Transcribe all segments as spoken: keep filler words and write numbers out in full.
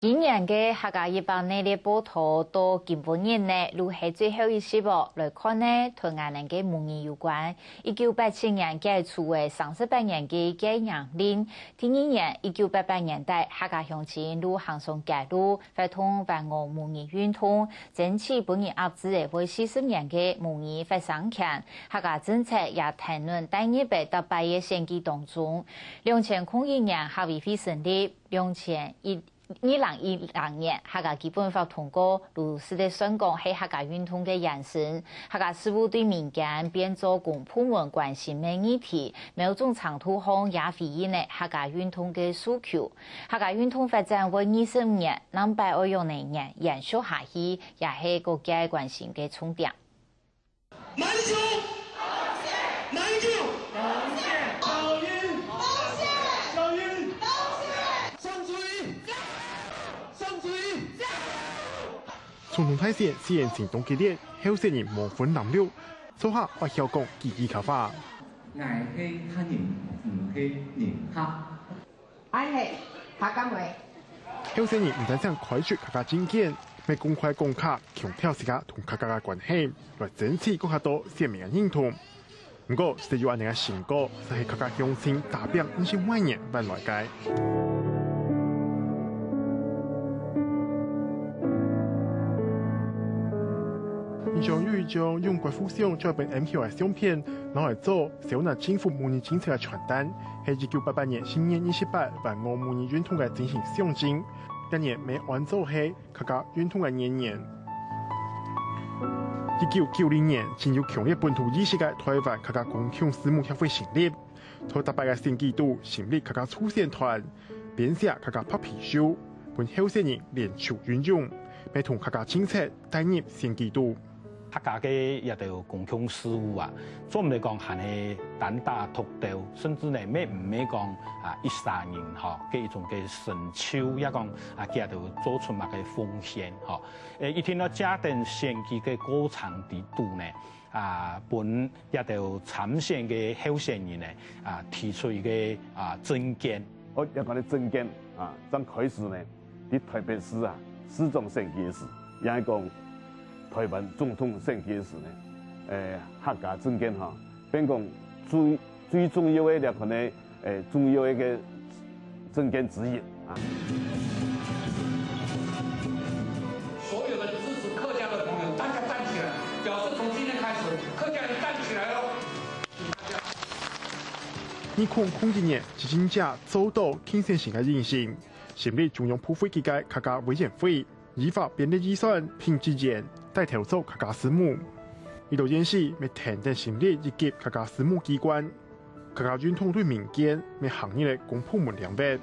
今年个客家一百系列報導到今晡日呢，就係最後一集哦。來看呢，同𠊎等个母語有關。一九八七年解除个三十八年个戒嚴令，第二年，一九八八年代，客家鄉親就行上街路，發動還我母語運動，爭取分人壓制个會四十年个母語發聲權。客家政策也談論帶入个逐擺个選舉當中。兩千空一年客委會成立，兩千一 二零一零年，客家基本法通過，就使得算講係客家運動个延伸。客家事務對民間變做公部門關心个議題，某種程度上也回應了客家運動个訴求。客家運動發展會二十五年，南北愛用能源延續下去，也係各界關心个重點。 滿族！滿族！小英！小英！上主義！上主義！總統大選雖然爭當激烈，候選人無分藍綠，做下愛曉講幾句客話。𠊎係客人，毋係人客。 恁呢，客家妹。候選人毋單淨開出客家政見，乜公開講客，強調自家同客家个關係，來爭取更加多選民个認同。毋過，實際有恁呢个成果，就係客家鄉親打拚二十外年換來个。印象有一張用刮胡相做分M Q个相片，拿來做小南政府母語政策个傳單。 係一九八八年十月二十八還我母語運動个進行象徵。該年乜安做係客家運動个元年。一九九零年，真有強烈本土意識个台灣客家公共事務協會成立，在逐擺个選舉肚成立客家助選團，編寫客家白皮書，分候選人聯署運用，乜同客家政策帶入選舉肚。 客家个這兜公共事務啊，做毋得講還係單打獨鬥，甚至呢，乜毋係講啊一儕人吼，个一種个成就，也講啊佢兜做出麼个奉獻吼。誒，一定愛借等選舉个過程底肚呢，啊，分這兜參選个候選人呢，啊，提出一個啊政見。哦，也講个政見啊，正開始呢，在台北市啊，市長選舉个時，也係講 台灣總統選舉个時呢，誒，客家政見吼，變講最，最重要个這可能，誒，重要一個政見之一啊。所有的支持客家的朋友，大家站起來，表示從今天開始，客家人站起來哦。請大家。二空空一年，執政者做到競選時个任性，成立中央部會个客家委員會， 依法編列預算、評資源、帶頭做客家事務。一到現時，乜跈等成立一級客家事務機關。客家運動對民間乜行入了公部門領域。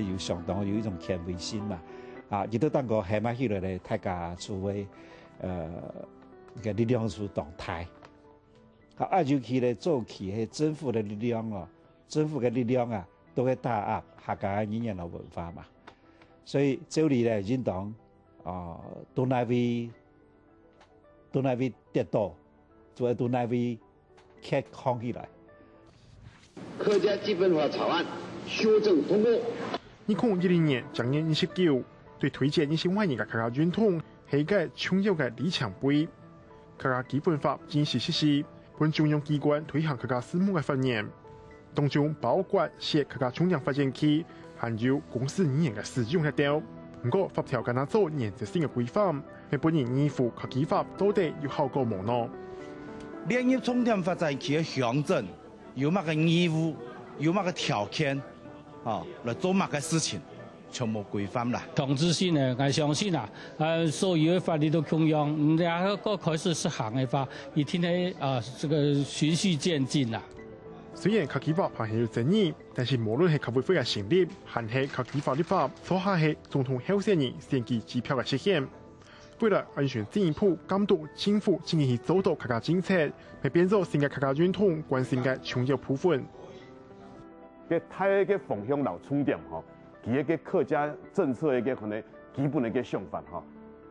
有相當有一種權威性嘛。啊，佢都當過喊啊起來咧，大家就會，呃，个力量就當大。啊，尤其咧早期係政府个力量哦，政府个力量啊，都會打壓客家个語言和文化嘛。 所以照理咧，應當，啊，到哪位，到哪位跌倒，就愛到哪位企䟘起來。客家基本法草案修正通過。二空一零年正月二十九，對推展二十外年个客家運動，係一個重要个里程碑。客家基本法正式實施，分中央機關推行客家事務个法源。 當中包括設客家重點發展區，還有公司語言个使用該兜。毋過法條干焦做原則性个規範，乜分人疑慮客基法到底有效果無呢？列入重點發展區个鄉鎮，有麼个義務，有麼个條件，吼，來做麼个事情，全無規範啦。同質性呢，𠊎相信啊，呃，所有个法律都共樣，嗯，這個開始實行个話，一定係，啊，這個循序漸進啦。 雖然客基法還係有爭議，但是無論係客委會个成立，還係客基法立法，做下係總統候選人選舉支票个實現。未來安全進一步監督政府真正去做到客家政策，乜變做新个客家運動關心个重要部分。个大个方向摎重點吼，佢个客家政策个可能基本个想法吼，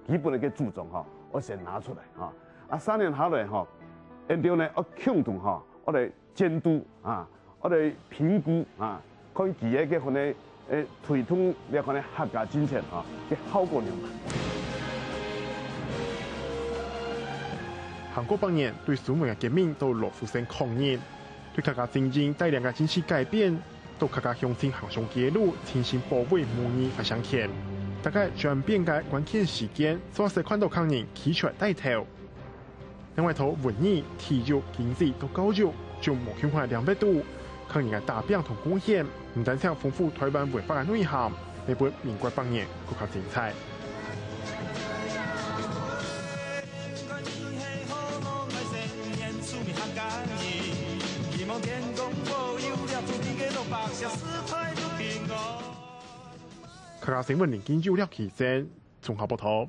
基本个主張吼，愛先拿出來吼。啊，三年下來吼，然後呢，愛共同吼，愛來 監督啊，愛來評估啊，看佢个可能誒，推動這款个客家政策吼，个效果如何？韓國百年對孫文个革命到老虎城抗日，對客家精英帶領个政治改變，到客家鄉親行上街路，親身保衛母語个聲權。大家轉變个關鍵時間，煞係看到客人企出來帶頭。 另外，在文藝、體育、經濟到教育，就無共款个領域肚，客人个打拚同貢獻，毋單淨豐富台灣文化个內涵，也分民國百年更加精彩。客家新聞林金友、廖啟珍綜合報導。